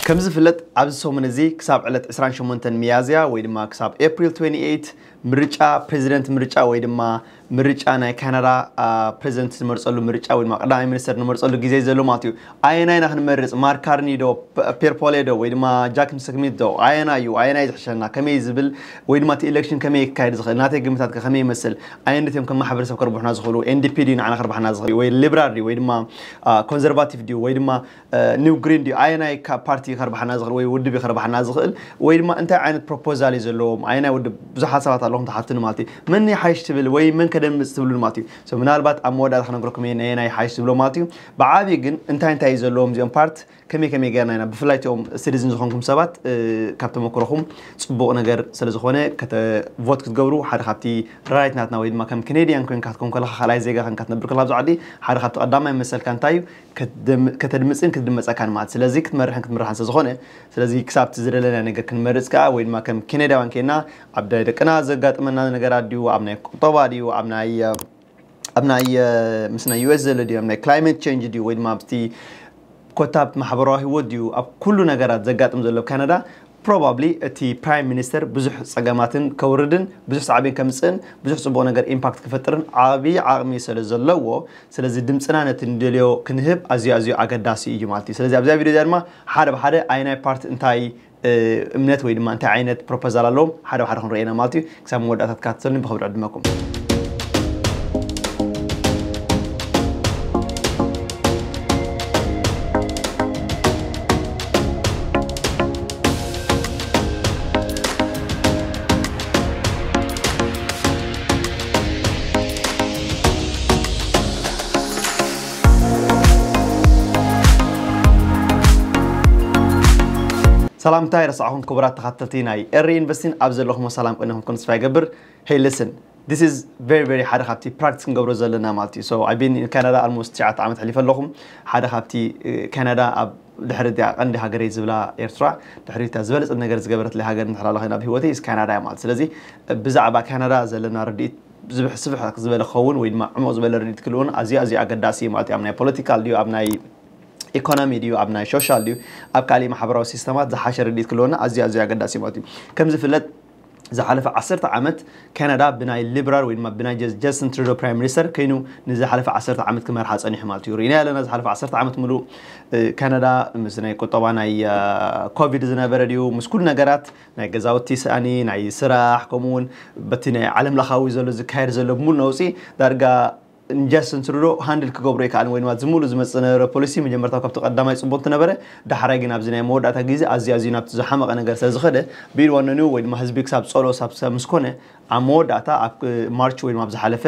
ከም ዝፍለጥ ኣብዚ ሰሙን እዚ ክሳብ ዕለት ዕስራን ሸሞንተን ሚያዝያ ወይ ድማ ክሳብ ኤፕሪል ትዌንቲ ኤይት ምርጫ ፕሬዚደንት ምርጫ ወይ ድማ ምርጫ ናይ ካናዳ ፕሬዚደንት ዝመርፀሉ ምርጫ ወይ ድማ ቀዳማይ ሚኒስተር ንመርፀሉ ግዜ ዘሎ ማለት እዩ። ኣየናይ ኢና ክንመርፅ? ማርክ ካርኒ ዶ፣ ፔር ፖሌ ዶ ወይ ድማ ጃክም ስሚት ዶ? ኣየናይ እዩ ኣየናይ ዝሕሸና ከመይ ዝብል ወይ ድማ እቲ ኢሌክሽን ከመይ ክካየድ ዝኽእል ናተይ ግምታት ከመይ ይመስል? ኣየንድት እዮም ከም ማሕበረሰብ ከርብሑና ዝኽእሉ? ኤንዲፒ ድዩ ንዓና ከርብሓና ዝኽእል ወይ ሊብራል ድዩ ወይ ድማ ኮንዘርቫቲቭ ድዩ ወይ ድማ ኒው ግሪን ድዩ ኣየናይ ፓርቲ ከርባሓና ዝኽእል ወይ ውድብ ከርባሓና ዝኽእል ወይ ድማ እንታይ ዓይነት ፕሮፖዛል እዩ ዘለዎም ኣየናይ ውድብ ብዙሓት ሰባት ኣለኹም ትሓትኑ ማለት እዩ። መን ይሓይሽ ትብል ወይ መን ከደምፅ ትብሉ ማለት እዩ። ምናልባት ኣብ መወዳእታ ክነግረኩም እየ ነየናይ ይሓይሽ ትብሎ ማለት እዩ። ብዓብዪ ግን እንታይ እንታይ እዩ ዘለዎም እዚኦም ፓርት ከመይ ከመይ ገርና ኢና ብፍላይ ቲኦም ሲቲዝን ዝኾንኩም ሰባት ካብ ተመክሮኹም ፅቡቕ ነገር ስለዝኾነ ቮት ክትገብሩ ሓደ ካብቲ ራይት ናትና ወይ ድማ ከም ከኔድያን ኮይንካ ክትኮን ከለካ ካልኣይ ዜጋ ኮይንካ ትነብር ከለካ ኣብዚ ዓዲ ሓደ ካብቲ ቀዳማይ መሰልካ እንታይ እዩ ከተድምፅን ክትድመፀካን ማለት ስለዚ ክትመርሕን ክትምርሓን ስለዝኾነ ስለዚ ክሳብቲ ዝደለና ነገር ክንመርፅ ከዓ ወይ ድማ ከም ከኔዳውያን ከና ኣብ ናይ ደቅና ዘጋጥመና ነገራት ድዩ ኣብ ናይ ቁጠባ ድዩ ኣብ ናይ ኣብ ናይ ምስ ናይ ዩኤስ ዘሎ ድዩ ኣብ ናይ ክላይመት ቸንጅ ድዩ ወይ ድማ ኣብቲ ኮታ ማሕበራዊ ህይወት ድዩ ኣብ ኩሉ ነገራት ዘጋጥም ዘሎ ካናዳ ፕሮባብሊ እቲ ፕራይም ሚኒስተር ብዙሕ ፀገማትን ከውርድን ብዙሕ ሳዕቤን ከምፅእን ብዙሕ ፅቡቕ ነገር ኢምፓክት ክፈጥርን ዓብዪ ዓቕሚ ስለ ዘለዎ ስለዚ ድምፅና ነቲ ንደልዮ ክንህብ ኣዝዩ ኣዝዩ ኣገዳሲ እዩ ማለት እዩ። ስለዚ ኣብዚኣ ቪድዮ እዚኣ ድማ ሓደ ብሓደ ኣየናይ ፓርቲ እንታይ እምነት ወይ ድማ እንታይ ዓይነት ፕሮፖዛል ኣለዎም ሓደ ብሓደ ክንርእየና ማለት እዩ። ክሳብ መወዳእታ ትከታተሉኒ ብኽብሪ ዕድመኩም። ሰላምታ ይረሳዕኹም ክቡራት ተኸተልቲ ናይ ኤሪ ኢንቨስቲን ኣብ ዘለኹም ሰላም ቅንኹም ተስፋ ይገብር። Hey listen, this is very very ሓደ ካብቲ ፕራክቲስ ክንገብሮ ዘለና ማለት እዩ። So I've been in Canada almost ትሽዓተ ዓመት ሕሊፈ ኣለኹም። ሓደ ካብቲ ካናዳ ኣብ ድሕሪ እዚኣ ቀንዲ ሃገረይ ዝብላ ኤርትራ ድሕሪ እታ ዝበለጸት ነገር ዝገበረትለይ ሃገር እንድሕር ኣላ ኮይና ኣብ ህይወተይ is ካናዳ እያ ማለት ስለዚ ብዛዕባ ካናዳ ዘለና ርድኢት ዝብሕ ስብሕ ዝበለ ክኸውን ወይ ድማ ዕሙቕ ዝበለ ርድኢት ክልውን ኣዝዩ ኣዝዩ ኣገዳሲ እዩ ማለት እዩ ኣብ ናይ ፖለቲካል ድዩ ኣብ ናይ ኢኮኖሚ ድዩ ኣብ ናይ ሶሻል ድዩ ኣብ ካልእ ማሕበራዊ ሲስተማት ዝሓሸ ርድኢት ክልወና ኣዝዩ ኣዝዩ ኣገዳሲ እዩ ማለት እዩ። ከም ዝፍለጥ ዝሓለፈ ዓሰርተ ዓመት ካናዳ ብናይ ሊበራል ወይ ድማ ብናይ ጀስትን ትሩዶ ፕራይም ሚኒስተር ከይኑ ንዝሓለፈ ዓሰርተ ዓመት ክመርሓ ፀኒሑ ማለት እዩ። ርኢና ኣለና ዝሓለፈ ዓሰርተ ዓመት ሙሉእ ካናዳ ምስ ናይ ቁጠባ ናይ ኮቪድ ዝነበረ ድዩ ምስ ኩሉ ነገራት ናይ ገዛውቲ ስኣኒ ናይ ስራሕ ከምኡ እውን በቲ ናይ ዓለም ለኻዊ ዘሎ ዝካየድ ዘሎ ብሙሉ ነውፂ ዳርጋ ጃስትን ትሩዶ ሃንድል ክገብሮ ይከኣል ወይ ድማ ዝሙሉ ዝመፅእ ዝነበረ ፖሊሲ መጀመርታ ካብቲ ቀዳማይ ፅቡቅ እንትነበረ ዳሕራይ ግን ኣብዚ ናይ መወዳእታ ግዜ ኣዝዩ ኣዝዩ ናብቲ ዝሓመቐ ነገር ስለ ዝኸደ ብኢድ ዋነኑ ወይ ድማ ህዝቢ ክሳብ ፀሎ ሳብ ምስ ኮነ ኣብ መወዳእታ ኣብ ማርች ወይ ድማ ኣብ ዝሓለፈ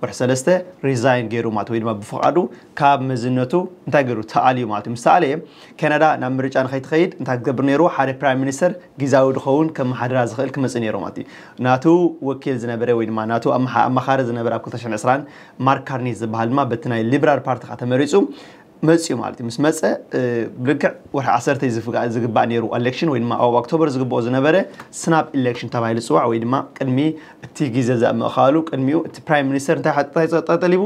ወርሒ ሰለስተ ሪዛይን ገይሩ ማለት ወይ ድማ ብፍቓዱ ካብ መዝነቱ እንታይ ገይሩ ተኣልዩ ማለት እዩ። ምስ ተኣለየ ካናዳ ናብ ምርጫ ንኸይትኸይድ እንታይ ክገብር ነይርዎ ሓደ ፕራይም ሚኒስተር ግዛዊ ድኸውን ከመሓድራ ዝኽእል ክመፅእ ነይሩ ማለት እዩ። ናቱ ወኪል ዝነበረ ወይ ድማ ናቱ ኣመሓ- ኣማኻሪ ዝነበረ ኣብ ክልተ ሽሕን ዕስራን ማርክ ካርኒ ዝበሃል ድማ በቲ ናይ ሊበራል ፓርቲ ከዓ ተመሪፁ መፅኡ ማለት እዩ። ምስ መፀ ልክዕ ወርሒ ዓሰርተ ዝግባእ ነይሩ ኤሌክሽን ወይ ድማ ኣብ ኦክቶበር ዝግብኦ ዝነበረ ስናፕ ኢሌክሽን ተባሂሉ ዝፅዋዕ ወይ ድማ ቅድሚ እቲ ግዜ ዘእምእካሉ ቅድሚኡ እቲ ፕራይም ሚኒስተር እንታይ ሓ- እንታይ ጠሊቡ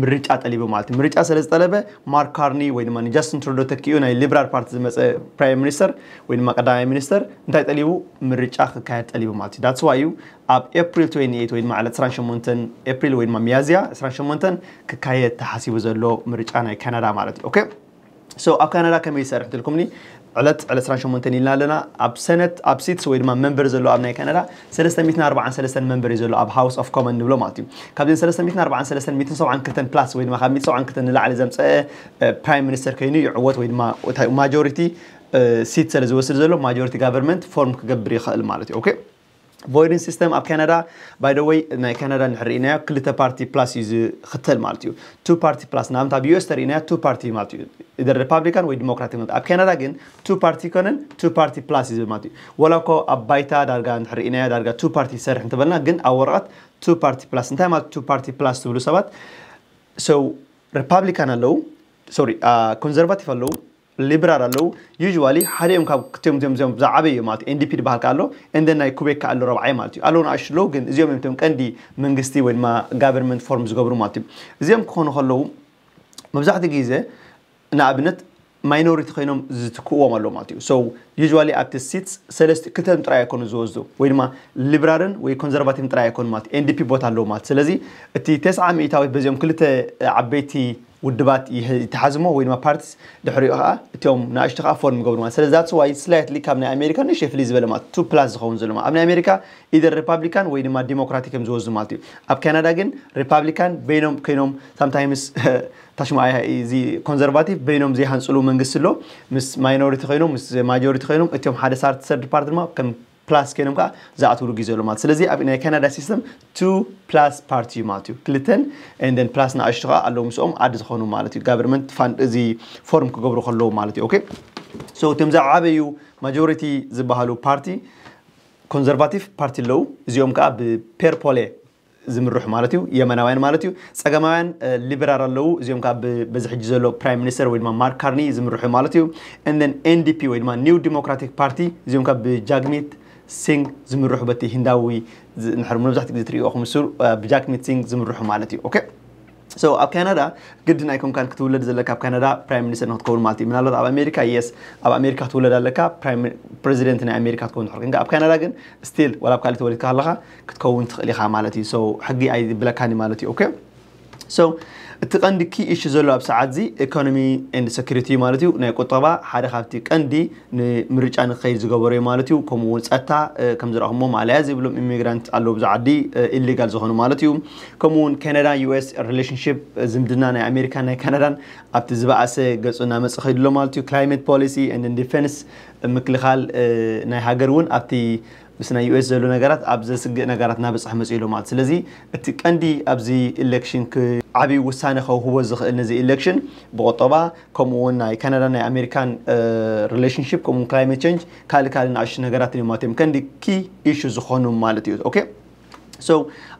ምርጫ ጠሊቡ ማለት እዩ። ምርጫ ስለ ዝጠለበ ማርክ ካርኒ ወይ ድማ ንጃስትን ትሩዶ ተኪኡ ናይ ሊበራል ፓርቲ ዝመፀ ፕራይም ሚኒስተር ወይ ድማ ቀዳማይ ሚኒስተር እንታይ ጠሊቡ ምርጫ ክካየድ ጠሊቡ ማለት እዩ። ዳትስ ዋይ እዩ ኣብ ኤፕሪል ትዌንቲ ኤይት ወይ ድማ ዕለት ዕስራን ሸሞንተን ኤፕሪል ወይ ድማ ሚያዝያ ዕስራን ሸሞንተን ክካየድ ተሓሲቡ ዘሎ ምርጫ ናይ ካናዳ ማለት እዩ። ኦኬ so ኣብ ካናዳ ከመይ ይሰርሕ ትልኩምኒ ዕለት ዕለት ዕስራን ሸሞንተን ኢልና ኣለና ኣብ ሰነት ኣብ ሲትስ ወይ ድማ መንበር ዘሎ ኣብ ናይ ካናዳ ሰለስተ ሚእትን ኣርባዓን ሰለስተን መንበር እዩ ዘሎ ኣብ ሃውስ ኦፍ ኮመን ንብሎ ማለት እዩ። ካብዘን ሰለስተ ሚእትን ኣርባዓን ሰለስተን ሚእትን ሰብዓን ክልተን ፕላስ ወይ ድማ ካብ ሚእትን ሰብዓን ክልተን ንላዕሊ ዘምፀአ ፕራይም ሚኒስተር ኮይኑ ይዕወት ወይ ድማ ማጆሪቲ ሲት ስለ ዝወስድ ዘሎ ማጆሪቲ ጋቨርንመንት ፎርም ክገብር ይኽእል ማለት እዩ። ኦኬ ቮይዲንግ ሲስተም ኣብ ካናዳ ባይ ዘ ወይ ናይ ካናዳ እንድሕር ርኢናዮ ክልተ ፓርቲ ፕላስ እዩ ዝኽተል ማለት እዩ። ቱ ፓርቲ ፕላስ ንኣብነት ኣብ ዩኤስ ተርኢናዮ ቱ ፓርቲ ማለት እዩ ኢደር ሪፓብሊካን ወይ ዲሞክራቲክ ማለት ኣብ ካናዳ ግን ቱ ፓርቲ ኮነን ቱ ፓርቲ ፕላስ እዩ ዝብል ማለት እዩ። ወላ እኮ ኣብ ባይታ ዳርጋ እንድሕር ርኢናዮ ዳርጋ ቱ ፓርቲ ይሰርሕ እንተበልና ግን ኣብ ወረቐት ቱ ፓርቲ ፕላስ እንታይ ማለት ቱ ፓርቲ ፕላስ ትብሉ ሰባት ሰው ሪፓብሊካን ኣለዉ ሶሪ ኮንዘርቫቲቭ ኣለዉ ሊበራል ኣለዉ ዩዋሊ ሓደ እዮም ካብ ክትዮም ዚኦም ዚኦም ዝዓበዩ እዮም ማለት ኤንዲፒ ዝበሃል ኣሎ እንደ ናይ ኩቤክ ኣሎ ረብዓይ ማለት እዩ ኣለዉ ንኣሽቱ ኣለዉ ግን እዚኦም እዮም ቀንዲ መንግስቲ ወይ ድማ ጋቨርንመንት ፎርም ዝገብሩ ማለት እዩ። እዚኦም ክኾኑ ከለዉ መብዛሕትኡ ግዜ ንኣብነት minority ኮይኖም ዝትክእዎም ኣለዉ ማለት እዩ። So usually ኣብቲ seats ሰለስተ ክልተን ጥራይ ኣይኮኑ ዝወስዱ፣ ወይ ድማ liberal ን ወይ conservative ን ጥራይ ኣይኮኑ ማለት፣ NDP ቦታ ኣለዎ ማለት። ስለዚ እቲ ተስዓ ሚእታዊት በዚኦም ክልተ ዓበይቲ ውድባት ይህ- ይተሓዝሞ ወይ ድማ parties፣ ድሕሪኡ ከዓ እቲኦም ንኣሽቱ ከዓ form ይገብሩ ማለት። ስለዚ that's why slightly ካብ ናይ ኣሜሪካ ንእሽተይ ፍልይ ዝበለ ማለት two plus ዝኸውን ዘሎ ማለት። ኣብ ናይ ኣሜሪካ either Republican ወይ ድማ Democratic እዮም ዝወስዱ ማለት እዩ። ኣብ ካናዳ ግን Republican በይኖም ኮይኖም sometimes ታሽማ እዚ conservative በይኖም ዘይሃንፅሉ መንግስቲ ኣሎ። ምስ minority ኮይኖም ምስ majority ኮይኖም እቲኦም ሓደ ሳርት ሰርድ ፓርቲ ድማ ከም plus ኮይኖም ከዓ ዝኣትውሉ ግዜ ኣሎ ማለት። ስለዚ ኣብ ናይ ካናዳ system two plus party እዩ ማለት እዩ። ክልተን and then plus ንኣሽቱ ከዓ ኣለዉ ምስኦም ኣድ ዝኾኑ ማለት እዩ። Government fund እዚ form ክገብሩ ከለዉ ማለት እዩ። Okay, so እቶም ዝዓበዩ majority ዝበሃሉ ፓርቲ conservative party ኣለዉ። እዚኦም ከዓ ብ per poll ዝምርሑ ማለት እዩ፣ የማናውያን ማለት እዩ። ፀጋማውያን liberal ኣለዉ፣ እዚኦም ከዓ በዚ ሕጂ ዘሎ prime minister ወይ ድማ ማርክ ካርኒ ዝምርሑ ማለት እዩ። And then NDP ወይ ድማ New Democratic Party፣ እዚኦም ከዓ ብ ጃግሚት ሲንግ ዝምርሑ፣ በቲ ሂንዳዊ ንሕር መብዛሕትኡ ግዜ ትሪእዎ ምስ ብጃግሚት ሲንግ ዝምርሑ ማለት እዩ። Okay, so ኣብ ካናዳ ግድን ኣይኮንካን ክትውለድ ዘለካ ኣብ ካናዳ prime minister ንክትከውን ማለት እዩ። ምናልባት ኣብ ኣሜሪካ yes፣ ኣብ ኣሜሪካ ክትውለድ ኣለካ፣ president ናይ ኣሜሪካ ክትከውን ትሕር። ግን ኣብ ካናዳ ግን still ዋላ ኣብ ካልእ ተወሊድካ ከለካ ክትከውን ትኽእል ኢኻ ማለት እዩ። So ሕጊ ኣይብለካን ማለት እዩ። Okay, so እቲ ቀንዲ key issue ዘሎ ኣብ ሰዓት እዚ economy and security ማለት እዩ። ናይ ቁጠባ ሓደ ካብቲ ቀንዲ ንምርጫ ንክኸይድ ዝገበሩ እዩ ማለት እዩ። ከምኡ እውን ፀጥታ፣ ከም ዝረኣኹሞ ማለያ ዘይብሎም immigrant ኣለዉ ኣብዚ ዓዲ፣ illegal ዝኾኑ ማለት እዩ። ከምኡ እውን ካናዳ US relationship፣ ዝምድና ናይ ኣሜሪካን ናይ ካናዳን ኣብቲ ዝበኣሰ ገፁ እናመፀ ከይዱ ኣሎ ማለት እዩ። Climate policy and defense፣ ምክልኻል ናይ ሃገር እውን ኣብቲ ምስ ናይ US ዘሎ ነገራት ኣብ ዘስግእ ነገራት እናበፅሐ መፅኡ ኣሎ ማለት። ስለዚ እቲ ቀንዲ ኣብዚ election ዓብዪ ውሳነ ከውህቦ ዝኽእል ነዚ election ብቁጠባ፣ ከምኡ እውን ናይ ካናዳ ናይ ኣሜሪካን relationship፣ ከምኡ climate change፣ ካልእ ካልእ ንኣሽቱ ነገራት እዮም ማለት እዮም ቀንዲ key issue ዝኾኑ ማለት እዩ። Okay, so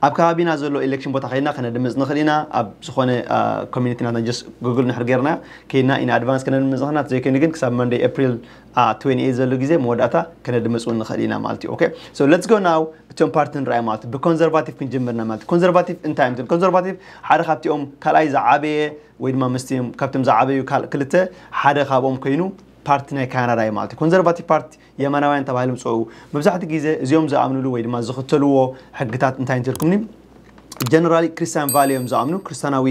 ኣብ ከባቢና ዘሎ election ቦታ ከይድና ከነድምፅ ንኽእል ኢና። ኣብ ዝኾነ community ናትና just Google ንሕር ጌርና ከይድና in advance ከነድምፅ ንኽእል ኢና። ዘይኮይኑ ግን ክሳብ Monday April twenty-eight ዘሎ ግዜ መወዳእታ ከነድምፅ እውን ንኽእል ኢና ማለት እዩ። Okay, so let's go now እቶም ፓርቲ ንርኣይ ማለት እዩ። ብ conservative ክንጅምር ኢና ማለት እዩ። Conservative እንታይ እዮም? Conservative ሓደ ካብቲኦም ካልኣይ ዝዓበየ ወይ ድማ ምስቲ ካብቶም ዝዓበዩ ክልተ ሓደ ካብኦም ኮይኑ ፓርቲ ናይ ካናዳ እዩ ማለት እዩ። Conservative Party የማናውያን ተባሂሎም ዝፅውዑ። መብዛሕትኡ ግዜ እዚኦም ዝኣምንሉ ወይ ድማ ዝኽተልዎ ሕግታት እንታይ እንተልኩምኒ፣ generally Christian value እዮም ዝኣምኑ፣ ክርስቲያናዊ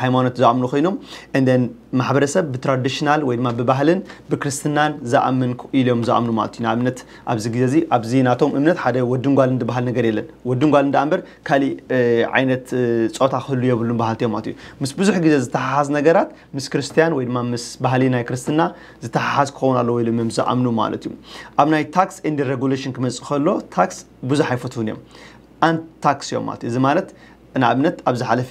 ሃይማኖት ዝኣምኑ ኮይኖም፣ and then ማሕበረሰብ ብትራዲሽናል ወይ ድማ ብባህልን ብክርስትናን ዝኣምን ኢሎም ዝኣምኑ ማለት እዩ። ንኣብነት ኣብዚ ግዜ እዚ ኣብዚ ናቶም እምነት ሓደ ወድን ጓልን ዝበሃል ነገር የለን። ወድን ጓልን ደኣ እምበር ካሊእ ዓይነት ፆታ ክህሉ የብሉን በሃልቲ እዮም ማለት እዩ። ምስ ብዙሕ ግዜ ዝተሓሓዝ ነገራት ምስ ክርስትያን ወይ ድማ ምስ ባህሊ ናይ ክርስትና ዝተሓሓዝ ክኸውን ኣለዎ ኢሎም እዮም ዝኣምኑ ማለት እዩ። ኣብ ናይ tax and regulation ክመፅእ ከሎ ታክስ ብዙሕ ኣይፈትውን እዮም። Anti tax እዮም ማለት እዩ። እዚ ማለት ንኣብነት ኣብ ዝሓለፈ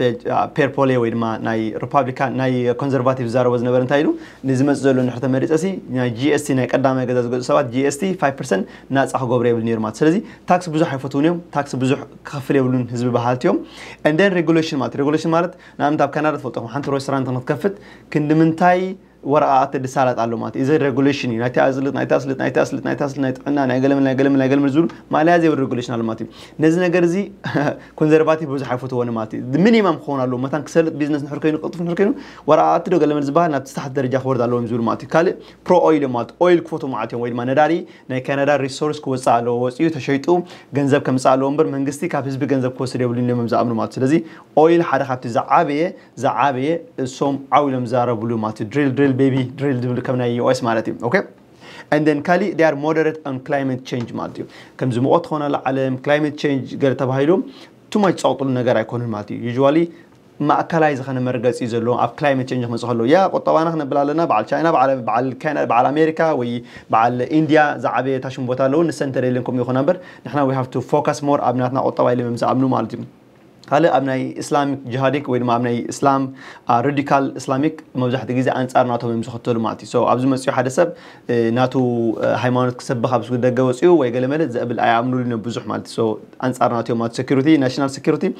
per poll ወይ ድማ ናይ ሪፓብሊካን ናይ ኮንዘርቫቲቭ ዝዛረቦ ዝነበረ እንታይ ኢሉ፣ ንዝመፅእ ዘሎ እንድሕር ተመሪፀ ሲ ናይ GST ናይ ቀዳማይ ገዛ ዝገዝኡ ሰባት GST five percent ናፃ ክገብሩ የብል ነይሩ ማለት። ስለዚ ታክስ ብዙሕ ኣይፈትውን እዮም፣ ታክስ ብዙሕ ክኸፍል የብሉን ህዝቢ በሃልቲ እዮም። And then regulation ማለት፣ regulation ማለት ንኣብነት ኣብ ካናዳ ትፈልጦ ሓንቲ ሬስቶራንት ንክትከፍት ክንዲ ምንታይ ወረቓቕቲ ድሳለጥ ኣሎ ማለት እዩ። እዚ ሬጉሌሽን እዩ። ናይቲ ኣጽልጥ፣ ናይቲ ኣስልጥ፣ ናይቲ ኣስልጥ፣ ናይቲ ኣስልጥ፣ ናይ ጥዕና፣ ናይ ገለመል፣ ናይ ገለመል፣ ናይ ገለመል ዝብሉ ማለያ ዘይብሉ ሬጉሌሽን ኣሎ ማለት እዩ። ነዚ ነገር እዚ ኮንዘርቫቲቭ ብዙሕ ኣይፈትዎን ማለት እዩ። ሚኒማም ክኸውን ኣለዎ። መታን ክሰልጥ ቢዝነስ ንሕር ኮይኑ፣ ቅልጡፍ ንሕር ኮይኑ፣ ወረቓቕቲ ዶ ገለመል ዝበሃል ናብቲ ታሕቲ ደረጃ ክወርድ ኣለዎም ዝብሉ ማለት እዩ። ካልእ ፕሮ ኦይል እዮም ማለት ኦይል ክፈትዉ ማለት እዮም፣ ወይ ድማ ነዳዲ ናይ ካናዳ ሪሶርስ ክወፅእ ኣለዎ። ወፂኡ ተሸይጡ ገንዘብ ከምፅእ ኣለዎ እምበር መንግስቲ ካብ ህዝቢ ገንዘብ ክወስድ የብሉን እዮም ዝኣምኑ ማለት እዩ። ስለዚ ኦይል ሓደ ካብቲ ዝዓበየ ዝዓበየ እሶም ዓው ኢሎም ዝዛረብሉ ማለት እዩ። ድሪል ድሪል ቤቢ ድሪል ዝብል ከም ናይ US ማለት እዩ። Okay, and then ካሊእ they are moderate on climate change ማለት እዩ። ከምዚ ሙቐት ትኾን ኣላ ዓለም climate change ገለ ተባሂሉ too much ዝፀቕጥሉ ነገር ኣይኮኑን ማለት እዩ። Usually ማእከላይ ዝኾነ መርገፂ እዩ ዘለዎም ኣብ climate change ክመፅእ ከለዉ። ያ ቁጠባና ክነብል ኣለና፣ በዓል ቻይና፣ በዓል ኣሜሪካ ወይ በዓል ኢንድያ ዝዓበየ ታሽም ቦታ ኣለዉ፣ ንሰን ተደልየን ከምኡ ይኹና እምበር ንሕና we have to focus more ኣብ ናትና ቁጠባ ኢሎም እዮም ዝኣምኑ ማለት እዩ። ካልእ ኣብ ናይ ኢስላሚክ ጂሃዲክ ወይ ድማ ኣብ ናይ እስላም ራዲካል እስላሚክ መብዛሕትኡ ግዜ ኣንጻር ናቶም እዮም ዝኽተሉ ማለት እዩ። So ኣብዚ መጺኡ ሓደ ሰብ ናቱ ሃይማኖት ክሰብኽ ኣብ ደገ ወጺኡ ወይ ገለ መለ ዘብል ኣይኣምኑሉን እዮም ብዙሕ ማለት እዩ። So ኣንጻር ናቶም ማለት security፣ national security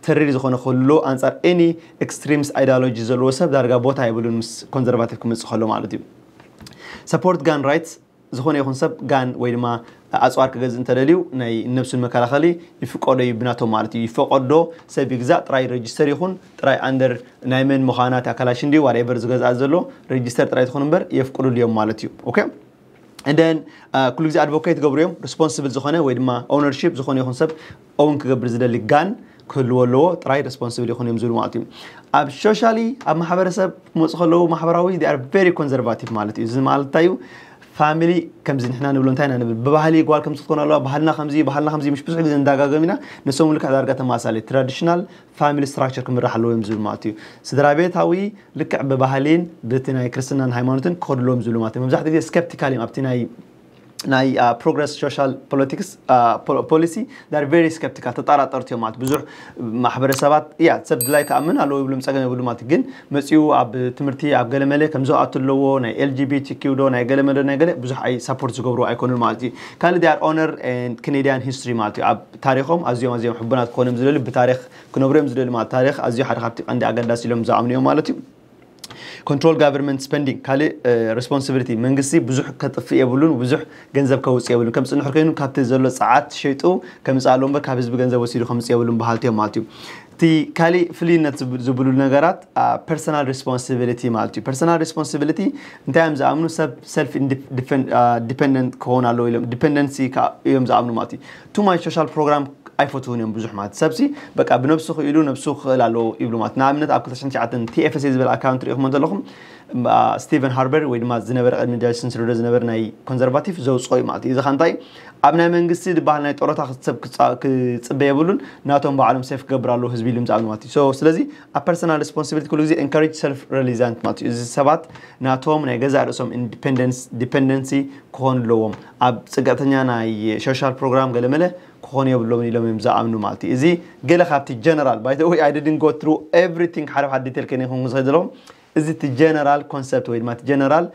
ተሪር ዝኾነ ክህሉ ኣንጻር any extremist ideology ዘለዎ ሰብ ዳርጋ ቦታ የብሉን ምስ ኮንዘርቫቲቭ ክመጽእ ከሎ ማለት እዩ። Support gun rights ዝኾነ ይኹን ሰብ ጋን ወይ ድማ ኣፅዋር ክገዝእ እንተደልዩ ናይ ነብሱን መከላኸሊ ይፍቀዶ እዩ ብናቶም ማለት እዩ። ይፈቀዶ ሰብ ይግዛእ፣ ጥራይ ሬጅስተር ይኹን ጥራይ ኣንደር ናይ መን ምዃና እታ ካላሽን ድዩ ዋትኤቨር ዝገዝኣ ዘሎ ሬጅስተር ጥራይ ትኹን እምበር የፍቅዱሉ እዮም ማለት እዩ። ኦኬ። And then ኩሉ ግዜ ኣድቮኬት ገብሩ እዮም። ሪስፖንስብል ዝኾነ ወይ ድማ ኦነርሺፕ ዝኾነ ይኹን ሰብ ኦውን ክገብር ዝደሊ ጋን ክህልዎ ኣለዎ፣ ጥራይ ሪስፖንስብል ይኹን እዮም ዝብሉ ማለት እዩ። ኣብ ሶሻሊ ኣብ ማሕበረሰብ ክመፁ ከለዉ ማሕበራዊ they are very conservative ማለት እዩ። እዚ ማለት እንታይ እዩ? ፋሚሊ ከምዚ ንሕና ንብሎ እንታይ ኢና ንብል? ብባህሊ ጓል ከምዚ ክትኮን ኣለዋ፣ ባህልና ከምዚ፣ ባህልና ከምዚ፣ ምሽ ብዙሕ ግዜ ንዳጋገም ኢና። ንሶም ልክዕ ዳርጋ ተመሳሳሊ ትራዲሽናል ፋሚሊ ስትራክቸር ክምራሕ ኣለዎ እዮም ዝብል ማለት እዩ። ስድራ ቤታዊ ልክዕ ብባህሊን ብቲ ናይ ክርስትናን ሃይማኖትን ክኸድሎም ዝብሉ ማለት እዩ። መብዛሕትኡ ግዜ ስኬፕቲካል እዮም ኣብቲ ናይ ናይ ፕሮግረስ ሶሻል ፖለቲክስ ፖሊሲ ር ቨሪ ስኬፕቲካል፣ ተጠራጠርቲ እዮም ማለት ብዙሕ ማሕበረሰባት። ያ ሰብ ድላይ ክኣምን ኣለዎ ይብሎም፣ ፀገም የብሉ ማለት እዩ። ግን መፂኡ ኣብ ትምህርቲ ኣብ ገለመለ ከም ዝኣቱ ኣለዎ ናይ ኤልጂቢቲኪው ዶ ናይ ገለመለ ናይ ገለ ብዙሕ ኣይ ሳፖርት ዝገብሩ ኣይኮኑን ማለት እዩ። ካልእ ር ኦነር ካናዲያን ሂስትሪ ማለት እዩ። ኣብ ታሪኾም ኣዝዮም ኣዝዮም ሕቡናት ክኾኑ እዮም ዝደልዩ፣ ብታሪኽ ክነብሩ እዮም ዝደልዩ ማለት ታሪኽ ኣዝዩ ሓደ ካብቲ ቀንዲ ኣገዳሲ ኢሎም ዝኣምኑ እዮም ማለት እዩ። ኮንትሮል ጋቨርንመንት ስፐንዲንግ ካልእ ሬስፖንሲቢሊቲ፣ መንግስቲ ብዙሕ ከጥፍእ የብሉን፣ ብዙሕ ገንዘብ ከውፅእ የብሉን። ከም ፅንሕር ኮይኑ ካብቲ ዘሎ ፀዓት ሸይጡ ከምፅእ ኣለዎ እምበር ካብ ህዝቢ ገንዘብ ወሲዱ ከምፅእ የብሉን በሃልቲ እዮም ማለት እዩ። እቲ ካሊእ ፍልይነት ዝብ- ዝብሉ ነገራት ፐርሰናል ሬስፖንሲቢሊቲ ማለት እዩ። ፐርሰናል ሬስፖንሲቢሊቲ እንታይ እዮም ዝኣምኑ? ሰብ ሰልፍ ዲፐንደንት ክኸውን ኣለዎ ኢሎም ዲፐንደንሲ እዮም ዝኣምኑ ማለት እዩ። ቱ ማች ሶሻል ፕሮግራም ኣይፈትውን እዮም ብዙሕ ማለት ሰብሲ በቃ ብነብሱ ክኢሉ ነብሱ ክኽእል ኣለዎ ይብሉ ማለት። ንኣብነት ኣብ ክልተ ሽሕን ትሽዓተን ቲኤፍኤስኤ ዝበል ኣካውንት ሪኢኹም እንተለኹም ስቲቨን ሃርበር ወይ ድማ ዝነበረ ቅድሚ ጃስቲን ትሩዶ ዝነበረ ናይ ኮንዘርቫቲቭ ዘውፅኦ እዩ ማለት እዩ። እዚ ከ እንታይ ኣብ ናይ መንግስቲ ዝበሃል ናይ ጦሮታ ሰብ ክፅበ የብሉን፣ ናቶም ባዕሎም ሴፍ ክገብር ኣለዎ ህዝቢ ኢሉ ዝኣምኑ ማለት እዩ። So ስለዚ ኣብ ፐርሰናል ሬስፖንሲቢሊቲ ኩሉ ግዜ ኢንካሬጅ ሰልፍ ሪሊዛንት ማለት እዩ። እዚ ሰባት ናቶም ናይ ገዛእ ርእሶም ኢንዲፔንደንስ ዲፔንደንሲ ክኾኑ ኣለዎም። ኣብ ፅግዕተኛ ናይ ሶሻል ፕሮግራም ገለመለ ክኾኑ የብሎም ኢሎም እዮም ዝኣምኑ ማለት እዩ። እዚ ገለ ካብቲ ጀነራል ባይ ወይ I didn't go through everything ሓደ ሓደ ዲቴል ከይነ ይኹን ዝኸይድ ዘለኹም እዚ እቲ ጀነራል ኮንሰፕት ወይ ድማ እቲ ጀነራል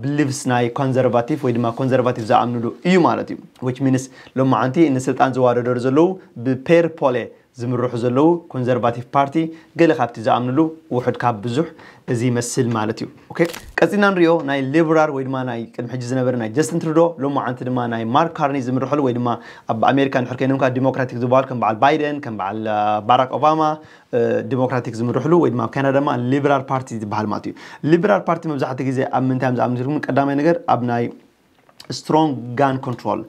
ብሊቭስ ናይ ኮንዘርቫቲቭ ወይ ድማ ኮንዘርቫቲቭ ዝኣምንሉ እዩ ማለት እዩ። Which means ሎማዓንቲ ንስልጣን ዝዋደደሩ ዘለዉ ብፔር ፖለ ዝምርሑ ዘለዉ ኮንዘርቫቲቭ ፓርቲ ገለ ካብቲ ዝኣምንሉ ውሑድ ካብ ብዙሕ እዚ ይመስል ማለት እዩ። ኦኬ፣ ቀፂልና ንሪኦ ናይ ሊበራል ወይ ድማ ናይ ቅድሚ ሕጂ ዝነበረ ናይ ጀስትን ትሩዶ ሎማዓንቲ ድማ ናይ ማርክ ካርኒ ዝምርሐሉ ወይ ድማ ኣብ ኣሜሪካ ንሕር ኮይኖም ከዓ ዲሞክራቲክ ዝበሃል ከም በዓል ባይደን ከም በዓል ባራክ ኦባማ ዲሞክራቲክ ዝምርሕሉ ወይ ድማ ኣብ ካናዳ ድማ ሊበራል ፓርቲ ዝበሃል ማለት እዩ። ሊበራል ፓርቲ መብዛሕትኡ ግዜ ኣብ ምንታይ እዮም ዝኣምኑ ኢልኩም? ቀዳማይ ነገር ኣብ ናይ ስትሮንግ ጋን ኮንትሮል፣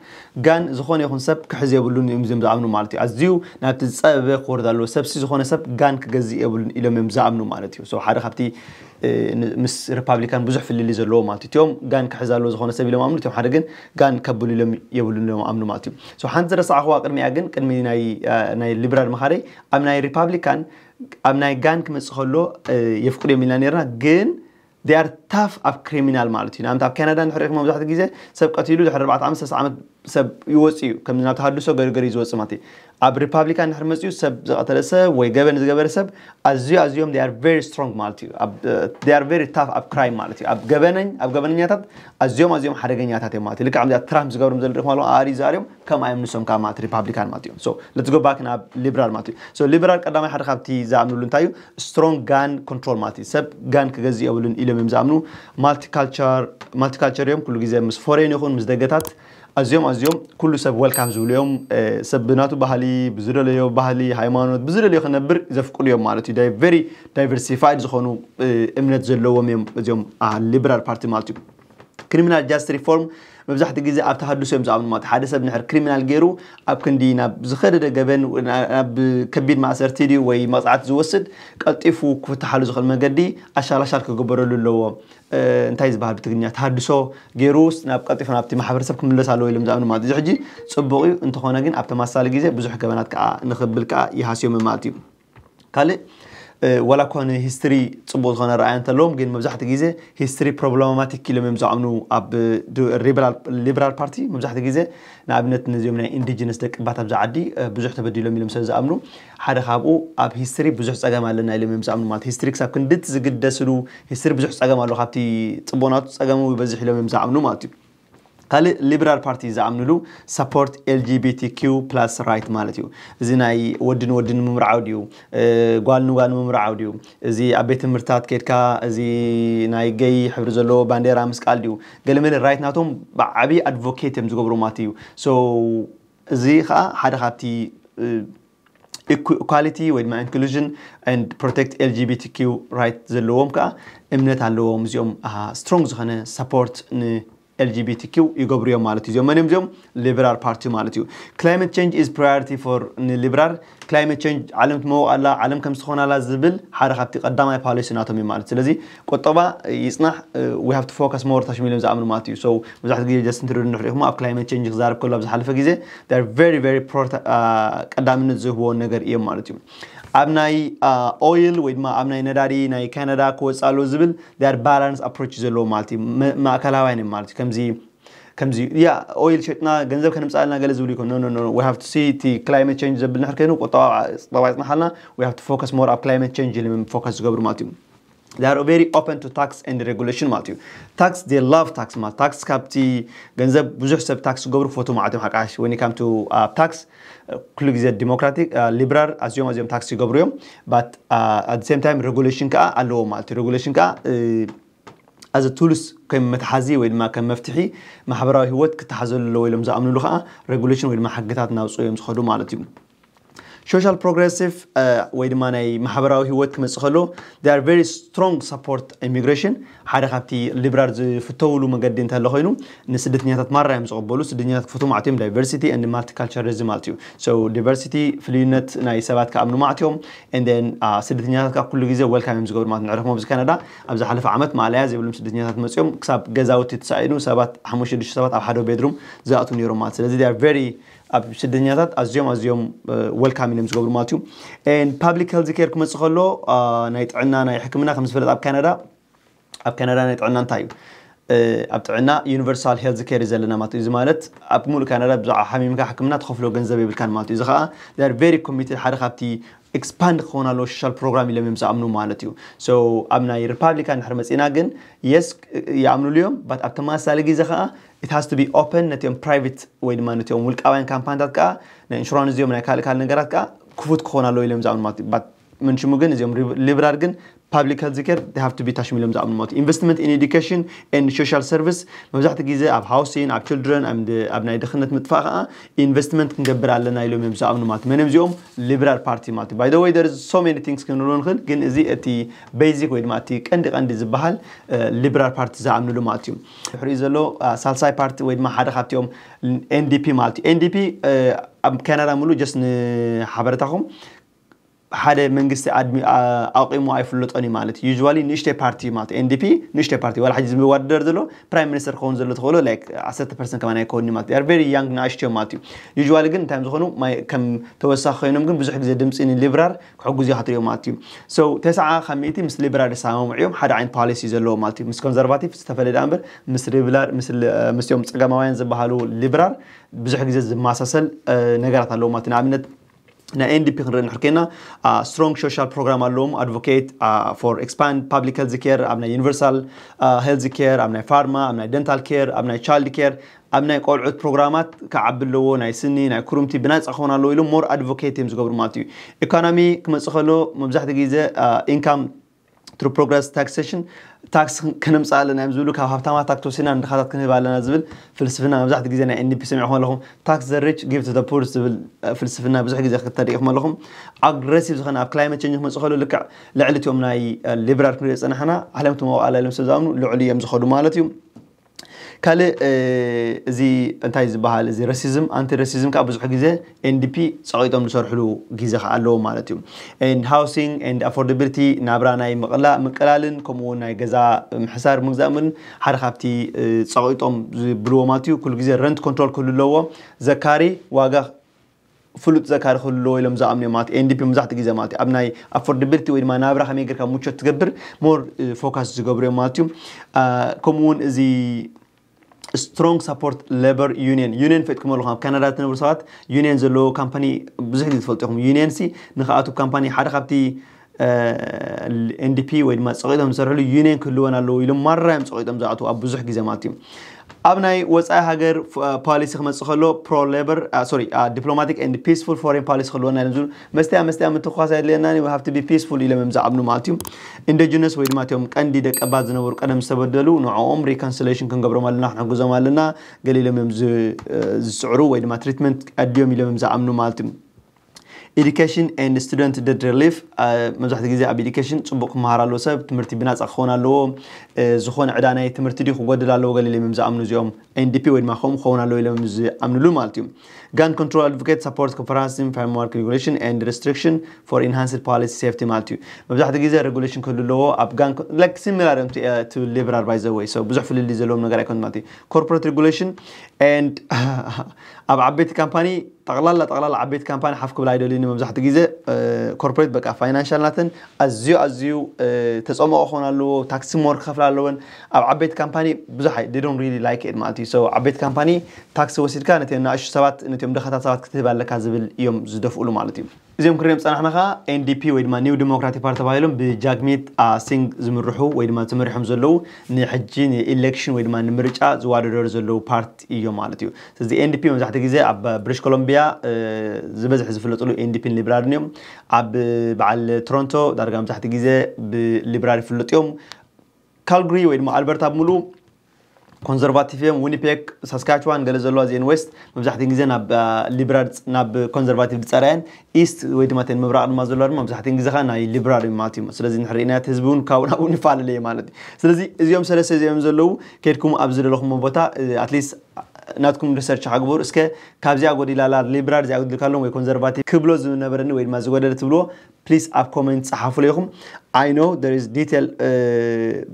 ጋን ዝኾነ ይኹን ሰብ ክሕዝ የብሉን እዮም እዚኦም ዝኣምኑ ማለት እዩ። ኣዝዩ ናብቲ ዝፀበበ ክወርድ ኣለዎ። ሰብሲ ዝኾነ ሰብ ጋን ክገዝእ የብሉን ኢሎም እዮም ዝኣምኑ ማለት እዩ። So ሓደ ካብቲ ምስ ሪፓብሊካን ብዙሕ ፍልልይ ዘለዎ ማለት እዩ። እቲኦም ጋን ክሕዝ ኣለዎ ዝኾነ ሰብ ኢሎም ኣምኑ፣ እቲኦም ሓደ ግን ጋን ከብሉ ኢሎም የብሉን ኢሎም ኣምኑ ማለት እዩ። So ሓንቲ ዝረሳዕኽዋ ቅድሚያ ግን ቅድሚ ናይ ሊበራል መኻረይ ኣብ ናይ ሪፓብሊካን ኣብ ናይ ጋን ክመፅእ ከሎ የፍቅዱ እዮም ኢልና ነርና። ግን they are tough ኣብ ክሪሚናል ማለት እዩ። ንኣብነት ኣብ ካናዳ ንሕሪእኹም መብዛሕትኡ ግዜ ሰብ ቀቲሉ ድሕሪ ኣርባዕተ ዓመት ሰለስተ ዓመት ሰብ ይወፅእ እዩ። ከም ናብ ተሃድሶ ገርገር እዩ ዝወፅእ ማለት እዩ። ኣብ ሪፓብሊካን ድሕሪ መፅኡ ሰብ ዝቐተለ ሰብ ወይ ገበን ዝገበረ ሰብ ኣዝዩ ኣዝዮም they are very strong ማለት እዩ። They are very tough ኣብ ክራይም ማለት እዩ። ኣብ ገበነኝ ኣብ ገበነኛታት ኣዝዮም ኣዝዮም ሓደገኛታት እዮም ማለት እዩ። ልክዕ ከምዚኣ ትራምፕ ዝገብሮም ዘሎ ሪኢኹም ኣለኹም ኣርዩ ዝኣርዮም ከም ኣዮም ንሶም ከዓ ማለት ሪፓብሊካን ማለት እዮም። So let's go back ናብ ሊበራል ማለት እዩ። So ሊበራል ቀዳማይ ሓደ ካብቲ ዝኣምንሉ እንታይ እዩ? ስትሮንግ ጋን ኮንትሮል ማለት እዩ። ሰብ ጋን ክገዝእ የብሉን ኢሎም እዮም ዝኣምኑ። ማልቲካልቸር ማልቲካልቸር እዮም። ኩሉ ግዜ ምስ ፎሬን ይኹን ምስ ደገታት ኣዝዮም ኣዝዮም ኩሉ ሰብ ወልካም ዝብሉ እዮም። ሰብ ብናቱ ባህሊ ብዝደለዮ ባህሊ ሃይማኖት ብዝደለዮ ክነብር ዘፍቅዱ እዮም ማለት እዩ። ቨሪ ዳይቨርሲፋይድ ዝኾኑ እምነት ዘለዎም እዮም እዚኦም ሊበራል ፓርቲ ማለት እዩ። ክሪሚናል ጃስት ሪፎርም መብዛሕትኡ ግዜ ኣብ ተሃድሶ እዮም ዝኣምኑ ማለት ሓደ ሰብ ንሕር ክሪሚናል ገይሩ ኣብ ክንዲ ናብ ዝኸደደ ገበን ናብ ከቢድ ማእሰርቲ ድዩ ወይ መቕፃዕቲ ዝወስድ ቀልጢፉ ክፍትሓሉ ዝኽእል መገዲ ኣሻላሻል ክግበረሉ ኣለዎ። እንታይ ዝበሃል ብትግርኛ ተሃድሶ ገይሩ ናብ ቀልጢፉ ናብቲ ማሕበረሰብ ክምለስ ኣለዎ ኢሎም ዝኣምኑ ማለት እዚ ሕጂ ፅቡቕ እዩ። እንተኾነ ግን ኣብ ተመሳሳሊ ግዜ ብዙሕ ገበናት ከዓ ንኽብል ከዓ ይሃስዮም ማለት እዩ። ካልእ ዋላ እኳ ንሂስትሪ ፅቡቅ ዝኾነ ረኣያ እንተለዎም ግን መብዛሕትኡ ግዜ ሂስትሪ ፕሮብለማቲክ ኢሎም እዮም ዝኣምኑ ኣብ ሊበራል ፓርቲ። መብዛሕትኡ ግዜ ንኣብነት ነዚኦም ናይ ኢንዲጅነስ ደቂ ባት ኣብዚ ዓዲ ብዙሕ ተበዲሎም ኢሎም ሰብ ዝኣምኑ ሓደ ካብኡ ኣብ ሂስትሪ ብዙሕ ፀገም ኣለና ኢሎም እዮም ዝኣምኑ ማለት ሂስትሪ ክሳብ ክንድቲ ዝግደስሉ ሂስትሪ ብዙሕ ፀገም ኣሎ ካብቲ ፅቡቅ ናቱ ፀገሙ ይበዝሕ ኢሎም እዮም ዝኣምኑ ማለት እዩ። ካልእ ሊብራል ፓርቲ ዝኣምንሉ support L G B T Q plus right ማለት እዩ። እዚ ናይ ወድን ወድን ምምርዓው ድዩ? ጓል ንጓል ምምርዓው ድዩ? እዚ ኣብ ቤት ትምህርታት ከድካ እዚ ናይ ገይ ሕብሪ ዘለዎ ባንዴራ ምስቃል ድዩ? ገለመለ ራይት ናቶም ብዓቢ ኣድቮኬት እዮም ዝገብሩ ማለት እዩ። So እዚ ከዓ ሓደ ካብቲ equality ወይ ድማ inclusion and protect L G B T Q right ዘለዎም ከዓ እምነት ኣለዎም። እዚኦም ስትሮንግ ዝኾነ support ን L G B T Q ይገብሩ እዮም ማለት እዩ። እዚኦም መን እዮም? እዚኦም ሊበራል ፓርቲ ማለት እዩ። Climate change is priority for ን ሊበራል። Climate change ዓለም ትመውቕ ኣላ፣ ዓለም ከም ዝኾን ኣላ ዝብል ሓደ ካብቲ ቀዳማይ ፖሊሲ ናቶም እዩ ማለት። ስለዚ ቁጠባ ይጽናሕ፣ we have to focus more ታሽሚሎም ዝኣምኑ ማለት እዩ። So መብዛሕትኡ ግዜ ጀስትን ትሩድን ንሕሪኹም ኣብ climate change ክዛረብ ከሎ ኣብ ዝሓለፈ ግዜ very very ቀዳምነት ዝህብዎ ነገር እዮም ማለት እዩ። ኣብ ናይ ኦይል ወይ ድማ ኣብ ናይ ነዳዲ ናይ ካናዳ ክወፅእ ኣለዎ ዝብል balance approach ዘለዎ ማለት እዩ። ማእከላውያን እዮም ማለት እዩ። ከምዚ ከምዚ ያ ኦይል ሸጥና ገንዘብ ከነምፃልና ገለ ዝብሉ ይኮን no no no we have to see እቲ climate change ዘብል ንሕር ከይኑ ቁጠባ ይፅናሓልና we have to focus more ኣብ climate change ኢሎም ፎከስ ዝገብሩ ማለት እዩ። They are very open to tax and regulation ማለት እዩ። Tax they love tax ማለት tax ካብቲ ገንዘብ ብዙሕ ሰብ tax ዝገብሩ ክፈቱ ማለት እዮም ሓቃሽ when it come to tax። ኩሉ ግዜ ዲሞክራቲክ ሊብራል ኣዝዮም ኣዝዮም tax ይገብሩ እዮም። But at the same time regulation ከዓ ኣለዎ ማለት እዩ። Regulation ከዓ as tools ከም መትሓዚ ወይ ድማ ከም መፍትሒ ማሕበራዊ ህይወት ክተሓዘሉ ኣለዎ ኢሎም ዝኣምኑሉ ከዓ regulation ወይ ድማ ሕግታት እናውፅኡ እዮም ዝኸዱ ማለት እዩ። Social progressive ወይ ድማ ናይ ማሕበራዊ ህይወት ክመፅእ ከሎ they are very strong support immigration። ሓደ ካብቲ ሊብራል ዝፍተውሉ መገዲ እንተሎ ኮይኑ ንስደተኛታት ማራ እዮም ዝቕበሉ። ስደተኛታት ክፈቱ ማለት እዮም diversity and multiculturalism ማለት እዩ። So diversity ፍልዩነት ናይ ሰባት ክኣምኑ ማለት እዮም። And then ስደተኛታት ካብ ኩሉ ግዜ welcome እዮም ዝገብሩ ማለት ንዕረፎም ኣብዚ ካናዳ ኣብ ዝሓለፈ ዓመት ማለያ ዘይብሎም ስደተኛታት መፅኦም ክሳብ ገዛውቲ ተሳኢኑ ሰባት ሓሙሽተ ሽዱሽተ ሰባት ኣብ ሓደ ቤድሩም ዝኣትዉ ነይሮም ማለት ስለዚ they are very ኣብ ስደተኛታት ኣዝዮም ኣዝዮም welcome እዮም ዝገብሩ ማለት እዩ። And public health care ክመፅእ ከሎ ናይ ጥዕና ናይ ሕክምና ከም ዝፍለጥ ኣብ ካናዳ ኣብ ካናዳ ናይ ጥዕና እንታይ እዩ? ኣብ ጥዕና universal health care እዩ ዘለና ማለት እዩ። እዚ ማለት ኣብ ሙሉእ ካናዳ ብዛዕባ ሓሚምካ ሕክምና ትኸፍሎ ገንዘብ የብልካን ማለት እዩ። እዚ ከዓ they are very committed ሓደ ካብቲ expand ክኸውን ኣለዎ social program ኢሎም እዮም ዝኣምኑ ማለት እዩ። So ኣብ ናይ ሪፓብሊካን ድሕሪ መፂና ግን yes ይኣምኑሉ እዮም but ኣብ ተመሳሳሊ ግዜ ከዓ it has to be open ነቲኦም private ወይ ድማ ነቲኦም ውልቃውያን ካምፓኒታት ከዓ ናይ ኢንሹራንስ እዚኦም ናይ ካልእ ካልእ ነገራት ከዓ ክፉት ክኾን ኣለዎ ኢሎም ዝኣምኑ ማለት እዩ። But መንሽሙ ግን እዚኦም ሊብራል ግን public health care they have to be ታሽሚሎም ዝኣምኑ ማለት እዩ። Investment in education and social service መብዛሕትኡ ግዜ ኣብ housing ኣብ children ኣብ ናይ ድኽነት ምጥፋእ ከዓ ኢንቨስትመንት ክንገብር ኣለና ኢሎም እዮም ዝኣምኑ ማለት መን እዮም እዚኦም ሊበራል ፓርቲ ማለት እዩ። By the way there is so many things ክንብሎ ንኽእል ግን እዚ እቲ ቤዚክ ወይ ድማ እቲ ቀንዲ ቀንዲ ዝበሃል ሊበራል ፓርቲ ዝኣምንሉ ማለት እዩ። ሕሪኡ ዘሎ ሳልሳይ ፓርቲ ወይ ድማ ሓደ ካብቲኦም N D P ማለት እዩ። N D P ኣብ ካናዳ ሙሉ ጀስት ንሓበረታኹም ሓደ መንግስቲ ኣድሚ ኣቂሙ ኣይፍለጦን እዩ ማለት usually ንእሽተይ ፓርቲ ማለት N D P ንእሽተይ ፓርቲ ዋላ ሕጂ ዝወዳደር ዘሎ ፕራይም ሚኒስተር ክኸውን ዘሎ ተኽእሎ like ዓሰርተ ፐርሰንት ከማን ኣይከውን ማለት they are very young ንኣሽትዮም ማለት እዩ። Usually ግን እንታይ ዝኾኑ ከም ተወሳኺ ኮይኖም ግን ብዙሕ ግዜ ድምፂ ንሊብራል ክሕጉዝ ይኽትሪዮ ማለት እዩ። So ተስዓ ካብ ሚእቲ ምስ ሊብራል ዝሰማምዑ እዮም ሓደ ዓይነት ፖሊሲ ዘለዎ ማለት እዩ። ምስ ኮንዘርቫቲቭ ዝተፈለየ ደኣ እምበር ምስ ሊብራል ምስኦም ፀገማውያን ዝበሃሉ ሊብራል ብዙሕ ግዜ ዝመሳሰል ነገራት ኣለዎ ማለት ንኣብነት ናይ N D P ክንርኢ ንሕር ኮይና strong social program ኣለዎም advocate for expand public health care ኣብ ናይ universal health care ኣብ ናይ ፋርማ ኣብ ናይ dental care ኣብ ናይ child care ኣብ ናይ ቆልዑት ፕሮግራማት ክዓቢ ኣለዎ ናይ ስኒ ናይ ክሩምቲ ብናፃ ክኾን ኣለዎ ኢሎም more advocate እዮም ዝገብሩ ማለት እዩ። Economy ክመፅእ ከሎ መብዛሕትኡ ግዜ income through progress taxation ታክስ ከነምፅእ ኣለና እዮም ዝብሉ ካብ ሃብታማት ታክስ ወሲና ንድኻታት ክንህብ ኣለና ዝብል ፍልስፍና መብዛሕትኡ ግዜ ናይ N D P ሰሚዕኹም ኣለኹም። Tax the rich give to the poor ዝብል ፍልስፍና ብዙሕ ግዜ ክተሪኢኹም ኣለኹም። ኣግሬሲቭ ዝኾነ ኣብ climate change ክመፅእ ከሎ ልክዕ ልዕሊ እቲኦም ናይ ሊበራል ክንሪኦ ዝፀናሕና ዓለም ትመውቕ ኣላ ኢሎም ሰብ ዝኣምኑ ልዕሊ እዮም ዝኸዱ ማለት እዩ። ካልእ እዚ እንታይ ዝበሃል እዚ ረሲዝም ኣንቲ ረሲዝም ከዓ ብዙሕ ግዜ N D P ፀቒጦም ዝሰርሕሉ ግዜ ከዓ ኣለዎ ማለት እዩ። And housing and affordability ናብራ ናይ ምቕላእ ምቅላልን ከምኡ እውን ናይ ገዛ ምሕሳር ምግዛእ ምልን ሓደ ካብቲ ፀቒጦም ዝብልዎ ማለት እዩ። ኩሉ ግዜ rent control ክህሉ ኣለዎ። ዘካሪ ዋጋ ፍሉጥ ዘካሪ ክህሉ ኣለዎ ኢሎም ዝኣምኑ እዮም ማለት N D P መብዛሕትኡ ግዜ ማለት ኣብ ናይ affordability ወይ ድማ ናብራ ከመይ ጌርካ ምቾት ትገብር more focus ዝገብሩ እዮም ማለት እዩ። ከምኡ እውን እዚ strong support labor union union ፈጥኩም ኣለኹም ኣብ ካናዳ ትነብሩ ሰባት union ዘለዎ ካምፓኒ ብዙሕ ግዜ ትፈልጡ ኢኹም። Union ሲ ንክኣቱ ካምፓኒ ሓደ ካብቲ NDP ወይ ድማ ፀቂጦም ዝሰርሕሉ ዩኒየን ክህልወን ኣለዎ ኢሎም ማራ እዮም ፀቂጦም ዝኣትዉ ኣብ ብዙሕ ግዜ ማለት እዩ። ኣብ ናይ ወፃኢ ሃገር ፖሊሲ ክመፅእ ከሎ ፕሮ ሌበር ሶሪ ዲፕሎማቲክ ኤንድ ፒስፉል ፎሬን ፖሊሲ ክህልወና ኢሎም ዝብሉ መስትያ መስትያ ምትኳስ ኣየድልየናን we have to be peaceful ኢሎም እዮም ዝኣምኑ ማለት እዩ። ኢንዲጂነስ ወይ ድማ እቲኦም ቀንዲ ደቀባት ዝነበሩ ቀደም ዝተበደሉ ንዕኦም ሪኮንሲሌሽን ክንገብሮም ኣለና ክንሕግዞም ኣለና ገለ ኢሎም እዮም ዝስዕሩ ወይ ድማ ትሪትመንት ኣድልዮም ኢሎም እዮም ዝኣምኑ ማለት እዩ። Education and student debt relief መብዛሕትኡ ግዜ ኣብ ኤዱኬሽን ፅቡቅ ክመሃር ኣለዎ ሰብ ትምህርቲ ብናፃ ክኸውን ኣለዎ። ዝኾነ ዕዳ ናይ ትምህርቲ ድዩ ክጎድል ኣለዎ ገለ ኢሎም እዮም ዝኣምኑ እዚኦም ኤንዲፒ ወይ ድማ ከምኡ ክኸውን ኣለዎ ኢሎም ዝኣምንሉ ማለት እዩ። Gun control advocate support comprehensive framework regulation and restriction for enhanced policy safety ማለት እዩ። መብዛሕትኡ ግዜ ሬጉሌሽን ክህሉ ኣለዎ ኣብ ጋን like similar to liberal by the way so ብዙሕ ፍልልይ ዘለዎም ነገር ኣይኮን ማለት እዩ። Corporate regulation and ኣብ ዓበይቲ ካምፓኒ ጠቕላላ ጠቕላላ ዓበይቲ ካምፓኒ ሓፍ ክብል ኣይደልዩን መብዛሕትኡ ግዜ ኮርፖሬት በቃ ፋይናንሻል ናተን ኣዝዩ ኣዝዩ ተፀምኦ ክኾን ኣለዎ። ታክሲ ሞር ክኸፍላ ኣለወን ኣብ ዓበይቲ ካምፓኒ ብዙሕ they don't really like it ማለት እዩ። ዓበይቲ ካምፓኒ ታክሲ ወሲድካ ነቲ ናእሹ ሰባት ነቲኦም ድኻታት ሰባት ክትህብ ኣለካ ዝብል እዮም ዝደፍኡሉ ማለት እዩ። እዚኦም ክሪኦም ፀናሕና ከዓ ኤንዲፒ ወይ ድማ ኒው ዲሞክራቲክ ፓርቲ ተባሂሎም ብጃግሚት ሲንግ ዝምርሑ ወይ ድማ ተመሪሖም ዘለዉ ንሕጂ ንኢሌክሽን ወይ ድማ ንምርጫ ዝዋደደሩ ዘለዉ ፓርቲ እዮም ማለት እዩ። ስለዚ ኤንዲፒ መብዛሕትኡ ግዜ ኣብ ብሪሽ ኮሎምቢያ ዝበዝሕ ዝፍለጥሉ ኤንዲፒን ሊብራልን እዮም። ኣብ በዓል ቶሮንቶ ዳርጋ መብዛሕትኡ ግዜ ብሊብራል ይፍለጡ እዮም። ካልግሪ ወይ ድማ ኣልበርታ ብምሉ ኮንዘርቫቲቭ እዮም። ዊኒፔግ ሳስካችዋን ገለ ዘለዋ እዚአን ዌስት መብዛሕትኡ ግዜ ናብ ሊብራል ናብ ኮንዘርቫቲቭ ዝፀራየን ኢስት ወይ ድማ ተን ምብራቕ ድማ ዘለዋ ድማ መብዛሕትኡ ግዜ ከዓ ናይ ሊብራል እዩ ማለት እዩ። ስለዚ ንሕርኢና እቲ ህዝቢ እውን ካብኡ ናብኡ ንፈላለየ ማለት እዩ። ስለዚ እዚኦም ሰለስተ እዚኦም ዘለዉ ከድኩም ኣብ ዝደለኹም ቦታ ኣትሊስት ናትኩም ሪሰርች ሓግበሩ እስከ ካብዚኣ ጎዲላላ ሊብራል እዚኣ ጎዲልካሎም ወይ ኮንዘርቫቲቭ ክብሎ ዝነበረኒ ወይ ድማ ዝጎደለ ትብልዎ ፕሊስ ኣብ ኮመንት ፀሓፉ ለይኹም። I know there is detail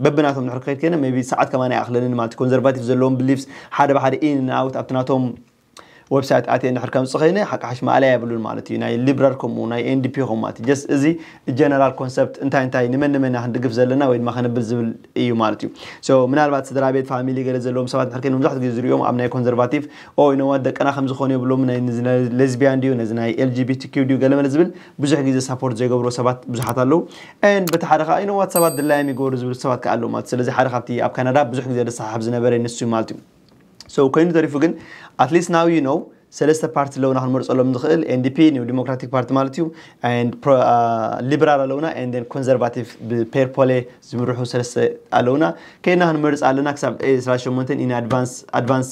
በብናቶም ንሕር ከይድ ከነ ቢ ሰዓት ከማን ኣይኣኽለንን ማለት ኮንዘርቫቲቭ ዘለዎም ብሊፍስ ሓደ ብሓደ ኢን ናውት ኣብቲ ናቶም ዌብሳይት ኣትየ እንድሕር ከምፅእ ከይነ ሓቂ ሓሽ ማእለያ የብሉን ማለት እዩ። ናይ ሊብራል ከምኡ ናይ ኤንዲፒ ከምኡ ማለት እዩ። ጀስት እዚ ጀነራል ኮንሰፕት እንታይ እንታይ ንመን ንመን ኢና ክንድግፍ ዘለና ወይ ድማ ከነብል ዝብል እዩ ማለት እዩ። ምናልባት ስድራ ቤት ፋሚሊ ገለ ዘለዎም ሰባት እንድሕር ከይነ መብዛሕትኡ ግዜ ዝሪኦም ኣብ ናይ ኮንዘርቫቲቭ ኦ you know what ደቅና ከም ዝኾኑ የብሎም ናይ ሌዝቢያን ድዩ ነዚ ናይ ኤልጂቢቲኪዩ ድዩ ገለመለ ዝብል ብዙሕ ግዜ ሳፖርት ዘይገብርዎ ሰባት ብዙሓት ኣለዉ። And በቲ ሓደ ከዓ you know what ሰባት ድላዮም ይገብሩ ዝብሉ ሰባት ከዓ ኣለዉ ማለት ስለዚ ሓደ ካብቲ ኣብ ካናዳ ብዙሕ ግዜ ደሰሓሕብ ዝነበረ ንሱ እዩ ማለት እዩ። So ኮይኑ ተሪፉ ግን ኣትሊስት ናው you know ሰለስተ ፓርቲ ኣለውና ክንመርፀሎም ንኽእል ኤንዲፒ ኒው ዲሞክራቲክ ፓርቲ ማለት እዩ። ሊበራል ኣለውና ን ኮንዘርቫቲቭ ብፔር ፖሌ ዝምርሑ ሰለስተ ኣለውና ከይና ክንመርፅ ኣለና ክሳብ ዕስራ ሸሞንተ in advance advance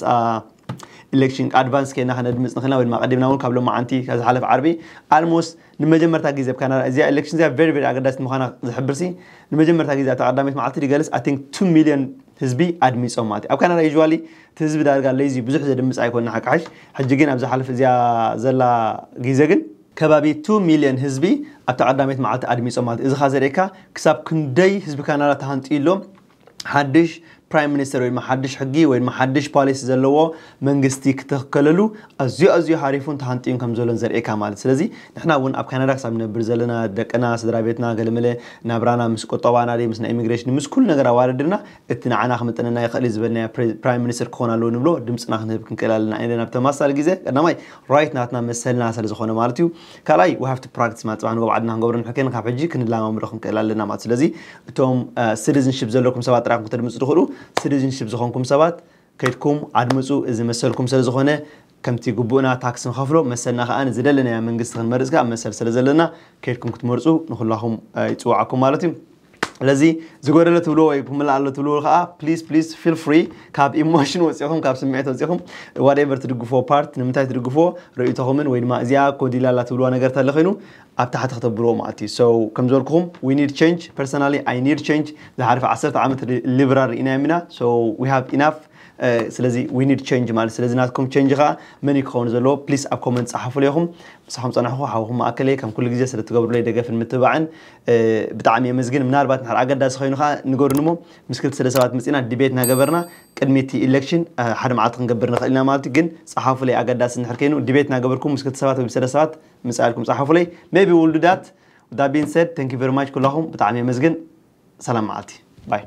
election advance ከይና ከነድምፅ ንኽእልና ወይ ድማ ቀዲምና እውን ካብ ሎማዓንቲ ካብ ዝሓለፈ ዓርቢ ኣልሞስት ንመጀመርታ ግዜ ኣብ ካናዳ እዚኣ ኤሌክሽን እዚኣ very very ኣገዳሲት ምዃና ዝሕብር ሲ ንመጀመርታ ግዜ ኣብታ ቀዳመይቲ መዓልቲ ድገልስ I think two million ህዝቢ ኣድሚፆም ማለት እዩ። ኣብ ካናዳ usually እቲ ህዝቢ ዳርጋ ለይዚ ብዙሕ ዘድምፅ ኣይኮነ ሓቂ ሓሽ ሕጂ ግን ኣብ ዝሓለፈ እዚኣ ዘላ ግዜ ግን ከባቢ two million ህዝቢ ኣብታ ቀዳመይቲ መዓልቲ ኣድሚፆም ማለት እዩ። እዚ ኻ ዘርእየካ ክሳብ ክንደይ ህዝቢ ካናዳ ተሃንጥዩ ኣሎ። ሓድሽ ፕራይም ሚኒስተር ወይ ድማ ሓድሽ ሕጊ ወይ ድማ ሓድሽ ፖሊሲ ዘለዎ መንግስቲ ክተከለሉ ኣዝዩ ኣዝዩ ሃሪፉን ተሃንጥዩን ከም ዘሎን ዘርእየካ ማለት ስለዚ ንሕና እውን ኣብ ካናዳ ክሳብ ንነብር ዘለና ደቅና ስድራ ቤትና ገለመለ ናብራና ምስ ቁጠባና ደ ምስ ናይ ኢሚግሬሽን ምስ ኩሉ ነገር ኣዋረድና እቲ ንዓና ክምጥነና ይኽእል እዩ ዝበልናዮ ፕራይም ሚኒስተር ክኾን ኣለዎ ንብሎ ድምፅና ክንህብ ክንክእል ኣለና ኢና ናብ ተማሳሊ ግዜ ቀዳማይ ራይት ናትና መሰልና ስለ ዝኾነ ማለት እዩ። ካልኣይ we have to practice ማለት ፅባሕ ንጎ ዓድና ክንገብሮ ንሕር ከይና ካብ ሕጂ ክንላማምዶ ክንክእል ኣለና ማለት ስለዚ እቶም ሲቲዝንሽፕ ዘለኩም ሰባት ጥራይ ክትድምፁ ትኽእሉ። ሲቲዝንሽፕ ዝኾንኩም ሰባት ከይድኩም ኣድምፁ እዚ መሰልኩም ስለ ዝኾነ ከምቲ ግቡእና ታክስ ንኸፍሎ መሰልና ከዓ ዝደለናያ መንግስቲ ክንመርፅ ከዓ መሰል ስለ ዘለና ከይድኩም ክትመርፁ ንኩላኹም ይፅዋዓኩም ማለት እዩ። ስለዚ ዝጎደለ ትብልዎ ወይ ክምላእ ኣሎ ትብልዎ ከዓ please please feel free ካብ ኢሞሽን ወፂኹም ካብ ስምዒት ወፂኹም whatever ትድግፎ ፓርት ንምንታይ ትድግፎ ርእይቶኹምን ወይ ድማ እዚኣ ኮዲላላ ትብልዋ ነገር ተለ ኮይኑ ኣብ ታሕቲ ክተብልዎ ማለት እዩ። So ከም ዝበልኩኹም we need change personally I need change ዝሓለፈ ዓሰርተ ዓመት ሊበራል ርኢናዮም ኢና። So we have enough ስለዚ we need change ማለት ስለዚ ናትኩም ቸንጅ ከዓ መን እዩ ክኸውን ዘለዎ please ኣብ ኮመንት ፀሓፉ ኢኹም። ምሳኹም ፀናሕኹ ሓውኹም ማእከለይ ከም ኩሉ ግዜ ስለትገብሩለይ ደገፍን ምትባዕን ብጣዕሚ የመስግን። ምናልባት ንሓር ኣገዳሲ ኮይኑ ከዓ ንገሩንሞ ምስ ክልተ ስለ ሰባት መፂና ዲቤት እናገበርና ቅድሚ እቲ ኢሌክሽን ሓደ መዓልቲ ክንገብር ንኽእል ኢና ማለት እዩ። ግን ፀሓፉለይ ኣገዳሲ እንድሕር ከይኑ ዲቤት እናገበርኩም ምስ ክልተ ሰባት ወይ ብሰለስተ ሰባት ምፃ ኢልኩም ፀሓፉለይ maybe will do that. That being said thank you very much ኩላኹም ብጣዕሚ የመስግን። ሰላም መዓልቲ ባይ